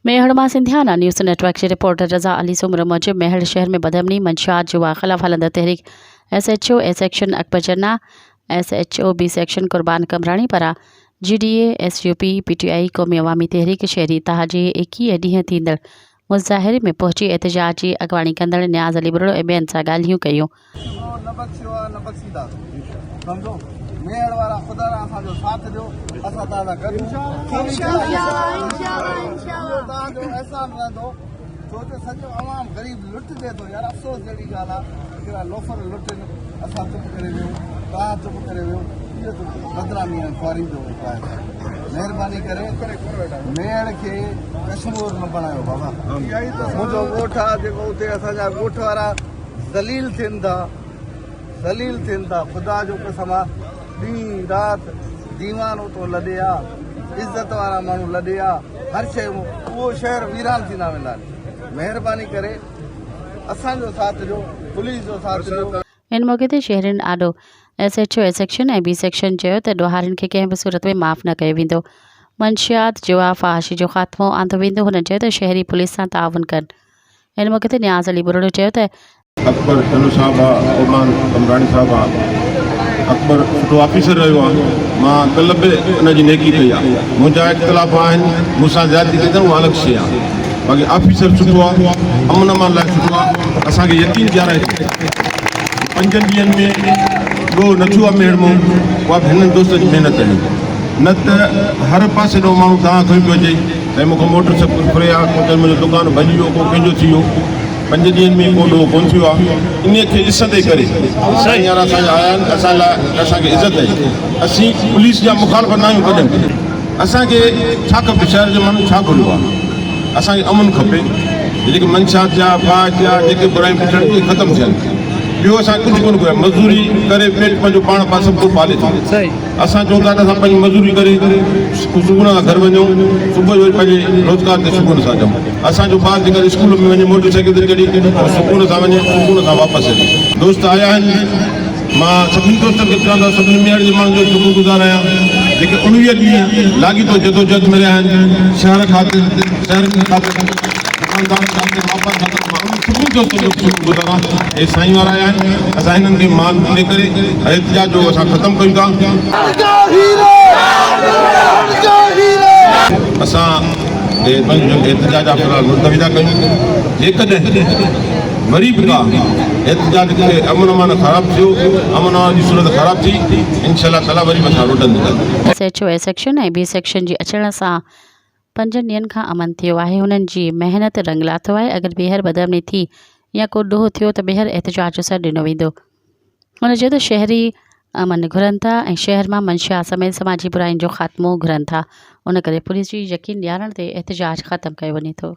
ميهڙ مان Sindhiana news net work جي reporter رضا علي سومرو موجب ميهڙ شهر ۾ بدامني، منشيات، جوا خلاف هلندڙ تحريڪ S H O A section Akbar Channa, S H O B section Qurban Qambrani پاران G D A, S U P, P T I, Qaumi Awami Tehreek شهري اتحاد جي 21 ڏينهن ٿيندڙ مظاهري ۾ پهچي احتجاج جي اڳواڻي ڪندڙ نياز علي ٻرڙو ۽ ٻين سان ڳالهيون ڪيون. ڏوهه نه بخشيو آ نه بخشينداسين سمجهو ميهڙ وارا خدا را اسان جو ساٿ ڏيو اسان توهان سان گڏ اهو توهان جو احسان رهندو ڇو جو سڄو عوام غريب لٽجي ٿو يار افسوس جهڙي ڳالهه آ هڪڙا لوفر لٽن اسان چپ ڪري ويهون توهان چپ ڪري ويهو اهو ته بدنامي ۽ خواري جو باعث آهي مهرباني ڪري ميهڙ کي ڪشمور نه بڻايو بابا منهنجو ڳوٺ آ جيڪو اتي اسان جا ڳوٺ وارا ذليل ٿين ٿا ذليل ٿين ٿا خدا جو قسم آ ڏينهن رات ديوان اتو لڏي آ عزت وارا ماڻهو لڏي آ هر شيء اهو شهر ويران ٿيندا ويندا آهن مهرباني ڪري اسان جو ساٿ ڏيو پوليس جو ساٿ ڏيو. ان موقعي تي شهرين آڏو S H O A section ۽ B section چيو ته ڏوهارين کي ڪنهن به صورت ۾ معاف نه ڪيو ويندو، منشيات، جوا، فحاشي جو خاتمو آندو ويندو، هنن چيو ته شهري پوليس سان تعاون ڪن. ان موقعي تي نياز علي ٻرڙو چيو ته. اڪبر چنو صاحب آ قربان قمبراڻي صاحب آ اڪبر سٺو آفيسر رهيو آ مان ڪلهه به ان جي نيڪي ڪئي آ منهنجا اختلاف آهن مون سان زيادتي ڪئي اٿن اها الڳ شي آ باقي آفيسر سٺو آ امن امان لاء سٺو آ اسان کي يقين ڏيارائي ٿو پنجن ڏينهن ۾ ڏوهه نه ٿيو آ ميهڙ مون اها به هنن دوستن جي محنت آهي نه ته هر پاسي ڏو ماڻهو دانهن کڻي پيو اچي سائين مون کان موٽر سائيڪل ڦري آ ڪو چئي منهنجو دڪان ڀڄي ويو ڪو ڪنهن جو ٿي ويو پنج ڏينهن ۾ ڪو ڏوهه ڪونه ٿيو آ انهي کي ڏسندي ڪري سائين يار اسان جا آيا آهن اسان لاء اسان کي عزت آهي اسين پوليس جا مخالف نه آهيون ڪڏهن به اسان کي ڇا کپي شهر جي ماڻهن ڇا گهريو آ اسان کي امن کپي جيڪي منشيات جا فاش جا جيڪي برايون پڇڙ اهي ختم ٿين ٻيو اسان ڪجهه ڪونه گهريو مزدوري ڪري پيٽ پنهنجو پاڻ سڀ ڪو پالي ٿو. اسان چئون ٿا ته اسان پنهنجي مزوري ڪري سڪون سان گهر وڃون، صبح جو وري پنهنجي روزگار تي سڪون سان اچون. اسان جو ٻار جيڪر اسڪول ۾ وڃي موٽر سائيڪل تي چڙهي اهو سڪون سان وڃي سڪون سان واپس اچي. دوست آيا آهن مان سڀني دوستن کي چوان ٿو سڀني ميهڙ جي ماڻهن جو شڪر گذار آهيان جيڪي 19 ڏينهن لاڳيتو جدوجهد ۾ رهيا آهن شهر خاطر شهرين خاطر دڪاندارن خاطر واپار خاطر مان انهن سڀني دوستن جو شڪر گذار آهيان اهي سائين وارا آيا آهن اسان هنن کي مان ڏئي ڪري احتجاج جو اسان ختم ڪيون ٿا. اسان پنهنجو احتجاج في الحال ملتوي ٿا ڪيون جيڪڏهن وري به ڪا احتجاج ڪري امن امان خراب ٿيو امن امان جي صورت خراب ٿي انشاء الله تعالي وري به اسان روڊن تي اينداسين. S H O A section ۽ B section جي اچڻ سان پنجن ڏينهن کان امن ٿيو آهي هنن جي محنت رنگ لاٿو آهي اگر ٻيهر بدامني ٿي يا ڪو ڏوهه ٿيو ته ٻيهر احتجاج جو سڏ ڏنو ويندو هن چيو ته شهري امن گهرن ٿا ۽ شهر مان منشيات سميت سماجي براين جو خاتمو گهرن ٿا ان ڪري پوليس جي يقين ڏيارڻ تي احتجاج ختم ڪيو وڃي ٿو.